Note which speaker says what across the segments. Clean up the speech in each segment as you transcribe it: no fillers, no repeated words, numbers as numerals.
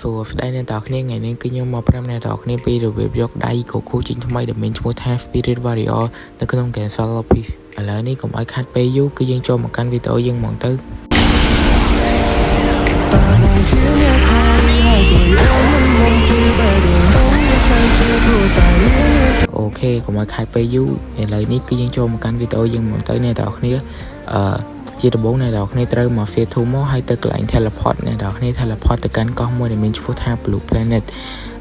Speaker 1: សួស្តីអ្នកទាំងអស់គ្នាថ្ងៃនេះគឺខ្ញុំមកប្រាប់អ្នកទាំងអស់គ្នាពីរបៀបយកដៃ Goku ចេញថ្មីដែលមានឈ្មោះថា Spirit Warrior នៅក្នុង Game Solo Piece ឥឡូវនេះកុំឲ្យខាត់ពេលយូរគឺយើងចូលមកកាន់វីដេអូយើងហ្មងទៅ
Speaker 2: តើបងជាអ្នកខំហើយទួយអូនមិនមុំគឺបែរដងវាសៃជាព្រោះតែមាន
Speaker 1: OK កុំឲ្យខាត់ពេលយូរឥឡូវនេះគឺយើងចូលមកកាន់វីដេអូយើងហ្មងទៅអ្នកទាំងអស់គ្នាអឺជាដំបូងអ្នកទាំងអស់គ្នាត្រូវមក Fear 2មកហើយទៅកន្លែង teleport អ្នកទាំងអស់គ្នា teleport ទៅកាន់កោះមួយដែលមានឈ្មោះថា Blue Planet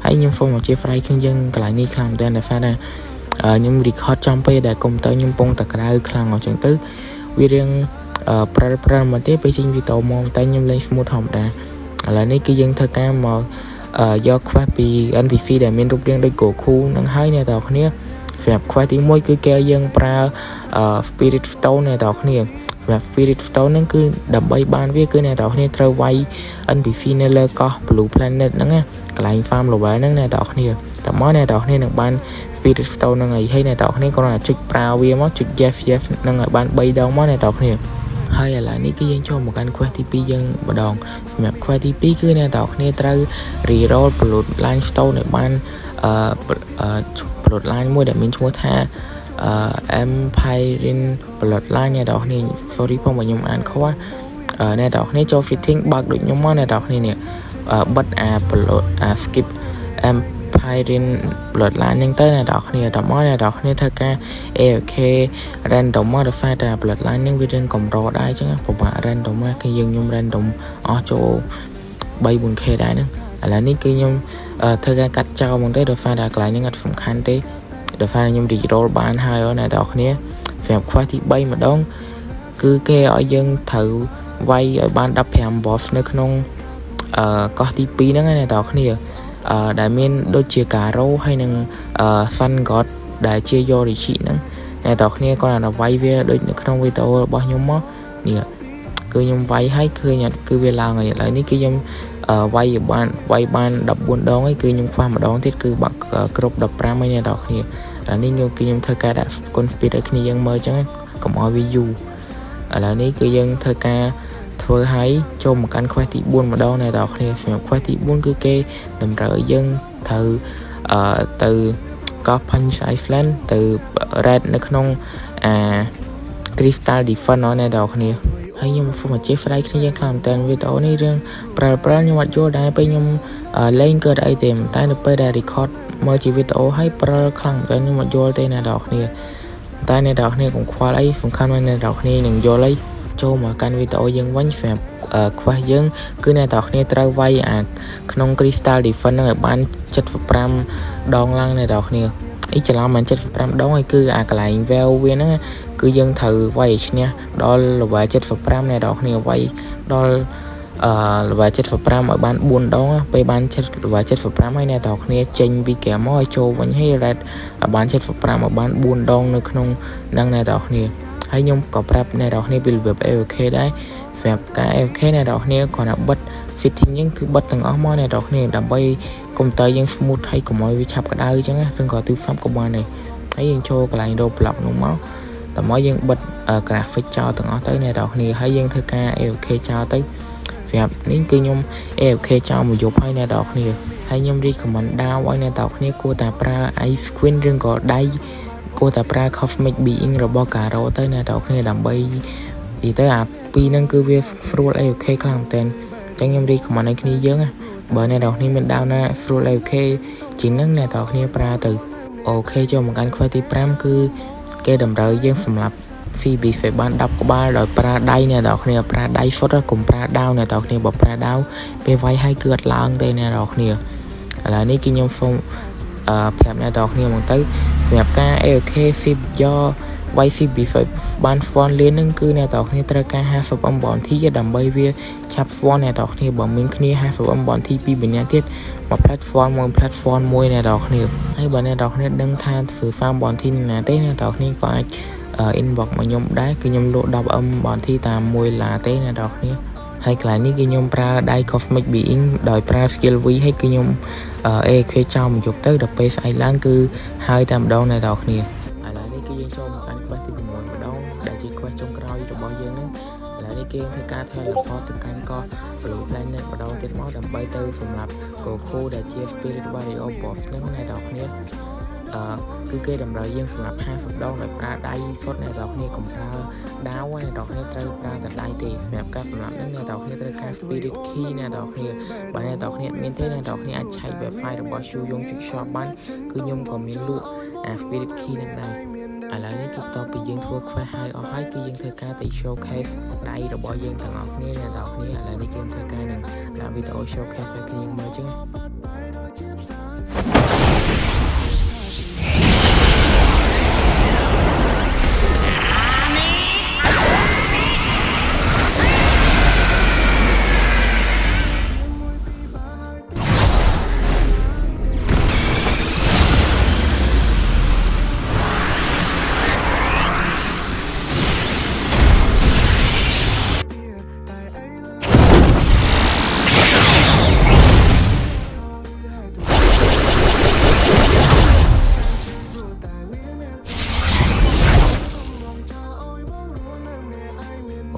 Speaker 1: ហើយខ្ញុំ phone មកជា fry គ្នាយើងកន្លែងនេះខ្លាំងមែនទែនដោយសារតែខ្ញុំ record ចំពេលដែលកុំព្យូទ័រខ្ញុំពងតែក្តៅខ្លាំងអញ្ចឹងទៅវារៀងព្រិលព្រិលមកទេពេលចេញវីដេអូមកតែខ្ញុំលេង smooth ធម្មតាឥឡូវនេះគឺយើងធ្វើការមកយក quest ពី NPC ដែលមានរូបរាងដូច Goku នឹងហើយអ្នកទាំងអស់គ្នាសម្រាប់ quest ទី1គឺគេឲ្យយើងប្រើ Spirit Stone អ្នកទាំងអស់គ្នាសម្រាប់ Spirit Stone ហ្នឹងគឺដើម្បីបានវាគឺអ្នកទាំងអស់គ្នាត្រូវវាយ NPC នៅលើកោះ Blue Planet ហ្នឹងណាកន្លែង farm level ហ្នឹងអ្នកទាំងអស់គ្នាតើមកអ្នកទាំងអស់គ្នានឹងបាន Spirit Stone ហ្នឹងហើយហើយអ្នកទាំងអស់គ្នាគ្រាន់តែចុចប្រើវាមកចុច yes ហ្នឹងឲ្យបាន3ដងមកអ្នកទាំងអស់គ្នាហើយឥឡូវនេះគឺយើងចូលមកកាន់ quest ទី2យើងម្ដងសម្រាប់ quest ទី2គឺអ្នកទាំងអស់គ្នាត្រូវ reroll Bloodline Stone ឲ្យបានអឺ Bloodline មួយដែលមានឈ្មោះថាអឺ Empyrean Bloodline អ្នកទាំងអស់គ្នា sorry ផងបើខ្ញុំអានខុសអ្នកទាំងអស់គ្នាចូល fitting បើកដូចខ្ញុំមកអ្នកទាំងអស់គ្នានេះបិទអា blood អា skip Empyrean Bloodline ហ្នឹងទៅអ្នកទាំងអស់គ្នាតមកអ្នកទាំងអស់គ្នាធ្វើការ AFK random មកដោយសារតែ Bloodline ហ្នឹងវារៀងកម្រដែរអញ្ចឹងពិបាក random គឺយើងខ្ញុំ random អស់ចូល3 4K ដែរហ្នឹងឥឡូវនេះគឺខ្ញុំធ្វើការកាត់ចោលហ្មងទៅដោយសារតែកន្លែងហ្នឹងអត់សំខាន់ទេដោយសារខ្ញុំ reroll បានហើយអ្នកទាំងអស់គ្នាសម្រាប់ quest ទី3ម្ដងគឺគេឲ្យយើងត្រូវវាយឲ្យបាន15 boss នៅក្នុងអឺកោះទី2ហ្នឹងណាអ្នកទាំងអស់គ្នាអឺដែលមានដូចជា Garo ហើយនិងអឺ Sun God ដែលជា Yoriichi ហ្នឹងអ្នកទាំងអស់គ្នាគាត់តែវាយវាដូចនៅក្នុងវីដេអូរបស់ខ្ញុំមកនេះគឺខ្ញុំវាយឲ្យឃើញគឺវាឡើងហើយឥឡូវនេះគឺខ្ញុំវាយបានវាយបាន14ដងហើយគឺខ្ញុំខ្វះម្ដងទៀតគឺបាក់គ្រប់15ហើយអ្នកទាំងអស់គ្នាឥឡូវនេះខ្ញុំគឺខ្ញុំធ្វើការដាក់គុណ speed ឲ្យគ្នាយើងមើលអញ្ចឹងកុំឲ្យវាយូរឥឡូវនេះគឺយើងធ្វើការធ្វើឲ្យចូលមកកាន់ quest ទី4ម្ដងអ្នកទាំងអស់គ្នាសម្រាប់ quest ទី4គឺគេតម្រូវឲ្យយើងត្រូវអឺទៅកោះ Punch Island ទៅ raid នៅក្នុងអា Crystal Defense អ្នកទាំងអស់គ្នាហើយខ្ញុំសូមអធិស្ឋានគ្នាយើងខ្លាំងមែនតើវីដេអូនេះរឿងព្រាលព្រាលខ្ញុំអត់យល់ដែរពេលខ្ញុំលេងកើតអីទេតែនៅពេលដែល record មើលជាវីដេអូហើយព្រាលខ្លាំងមែនតើខ្ញុំអត់យល់ទេអ្នកទាំងអស់គ្នាតែអ្នកទាំងអស់គ្នាកុំខ្វល់អីសំខាន់ว่าអ្នកទាំងអស់គ្នានឹងយល់អីចូលមកកាន់វីដេអូយើងវិញសម្រាប់ quest យើងគឺអ្នកទាំងអស់គ្នាត្រូវវាយអាក្នុង Crystal Defense ហ្នឹងឲ្យបាន75ដងឡើងអ្នកទាំងអស់គ្នាអីច្រឡំមិន75ដងហើយគឺអាកន្លែង well វាហ្នឹងគឺយើងត្រូវវាយឲ្យឈ្នះដល់ level 75អ្នកទាំងអស់គ្នាវាយដល់អឺ level 75ឲ្យបាន4ដងពេលបាន level 75ហើយអ្នកទាំងអស់គ្នាចេញពីហ្គេមមកឲ្យចូលវិញហើយ raid ឲ្យបាន75ឲ្យបាន4ដងនៅក្នុងនឹងអ្នកទាំងអស់គ្នាហើយខ្ញុំក៏ប្រាប់អ្នកទាំងអស់គ្នាពីរបៀប AFK ដែរសម្រាប់ការ AFK អ្នកទាំងអស់គ្នាគ្រាន់តែបិទ fitting យើងគឺបិទទាំងអស់មកអ្នកទាំងអស់គ្នាដើម្បីកុំព្យូទ័រយើង smooth ហើយកុំឲ្យវាឆាប់ក្តៅអញ្ចឹងឬក៏ទូរស័ព្ទក៏បានដែរហើយយើងចូលកន្លែង Roblox នោះមកតើមកយើងបិទ graphic ចោលទាំងអស់ទៅអ្នកទាំងអស់គ្នាហើយយើងធ្វើការ AFK ចោលទៅសម្រាប់នេះគឺខ្ញុំ AFK ចោលមួយយប់ហើយអ្នកទាំងអស់គ្នាហើយខ្ញុំ recommend ដាវឲ្យអ្នកទាំងអស់គ្នាគួរតែប្រើ Ice Queen ឬក៏ដៃគួរតែប្រើ Cosmic Being របស់ Garo ទៅអ្នកទាំងអស់គ្នាដើម្បីនិយាយទៅអាពីរហ្នឹងគឺវាស្រួល AFK ខ្លាំងមែនទែនអញ្ចឹងខ្ញុំ recommend ឲ្យគ្នាយើងណាបើអ្នកទាំងអស់គ្នាមានដាវណាស្រួល AFK ជាងហ្នឹងអ្នកទាំងអស់គ្នាប្រើទៅOK ចូលមកកាន់ quest ទី5គឺគេតម្រូវយើងសម្រាប់ Phoebus ឲ្យបាន10ក្បាលដោយប្រើដៃអ្នកទាំងអស់គ្នាប្រើដៃសុទ្ធកុំប្រើដាវអ្នកទាំងអស់គ្នាបើប្រើដាវពេលវាយឲ្យគឺអត់ឡើងទេអ្នកទាំងអស់គ្នាឥឡូវនេះគឺខ្ញុំសូមអឺប្រាប់អ្នកទាំងអស់គ្នាមកទៅសម្រាប់ការ AFK Phoeb យកវាយ Phoebus ឲ្យបាន spawn លឿនហ្នឹងគឺអ្នកទាំងអស់គ្នាត្រូវការ 50M bounty ដើម្បីវាឆាប់ spawn អ្នកទាំងអស់គ្នាបើមានគ្នា 50M bounty ពីរនាក់ទៀតមួយ platform មួយ platform មួយអ្នកទាំងអស់គ្នាហើយបើអ្នកទាំងអស់គ្នាដឹងថាធ្វើ farm bounty ណាទេអ្នកទាំងអស់គ្នាក៏អាច inbox មកខ្ញុំដែរគឺខ្ញុំលក់ 10M bounty តាមមួយឡាទេអ្នកទាំងអស់គ្នាហើយកន្លែងនេះគឺខ្ញុំប្រើដៃ Cosmic Being ដោយប្រើ skill V ហើយគឺខ្ញុំ AFK ចោលមួយយប់ទៅដល់ពេលស្អែកឡើងគឺហើយតែម្ដងអ្នកទាំងអស់គ្នាឥឡូវនេះគឺយើងចូលមកកាន់ quest ទី6ម្ដងដែលជា quest ចុងក្រោយរបស់យើងហ្នឹងឥឡូវនេះ គេធ្វើការ teleport ទៅកាន់កោះ Blue Planet ម្ដងទៀតមកដើម្បីទៅសម្រាប់ Goku ដែលជា Spirit Warrior Boss ហ្នឹងអ្នកទាំងគ្នាអឺគឺគេតម្រូវយើងសម្រាប់50ដងដោយប្រើដៃសុទ្ធអ្នកទាំងគ្នាកុំប្រើដាវអ្នកទាំងគ្នាត្រូវប្រើតែដៃទេសម្រាប់ការសម្រាប់ហ្នឹងអ្នកទាំងគ្នាត្រូវការ Spirit Key អ្នកទាំងគ្នាបើអ្នកទាំងគ្នាអត់មានទេអ្នកទាំងគ្នាអាចឆែក website របស់ Shu Yong Shop បានគឺខ្ញុំក៏មានលក់អា Spirit Key ហ្នឹងដែរឥឡូវនេះគឺបន្ទាប់ពីយើងធ្វើ quest ហើយអស់ហើយគឺយើងធ្វើការទៅ showcase ដៃរបស់យើងទាំងអស់គ្នាអ្នកទាំងអស់គ្នាឥឡូវនេះគឺធ្វើការនឹងដាក់វីដេអូ showcase ឲ្យគ្នាយើងមើលចឹង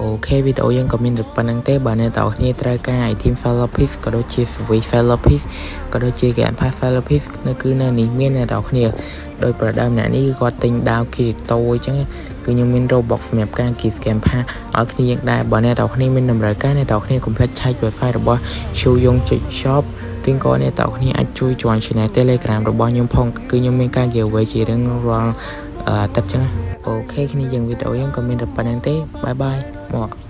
Speaker 1: OK វីដេអូយើងក៏មានតែប៉ុណ្្នឹងទេបើអ្នកទាំងអស់គ្នាត្រូវការ item Felopis ក៏ដូចជា Switch Felopis ក៏ដូចជា Game Pass Felopis នៅគឺនៅនេះមានអ្នកទាំងអស់គ្នាដោយប្រដើមអ្នកនេះគឺគាត់ទិញដាវ Kirito អញ្ចឹងគឺខ្ញុំមាន Robux សម្រាប់ការ gift Game Pass ឲ្យគ្នាយើងដែរបើអ្នកទាំងអស់គ្នាមានតម្រូវការអ្នកទាំងអស់គ្នាកុំភ្លេចឆែក website របស់ Shuyong.shop ឬក៏អ្នកទាំងអស់គ្នាអាចជួយ join channel Telegram របស់ខ្ញុំផងគឺខ្ញុំមានការ giveaway ជារៀងរាល់អាទិត្យចឹង OK គ្នាយើងវីដេអូយើងក៏មានតែប៉ុណ្្នឹងទេbye bye មក។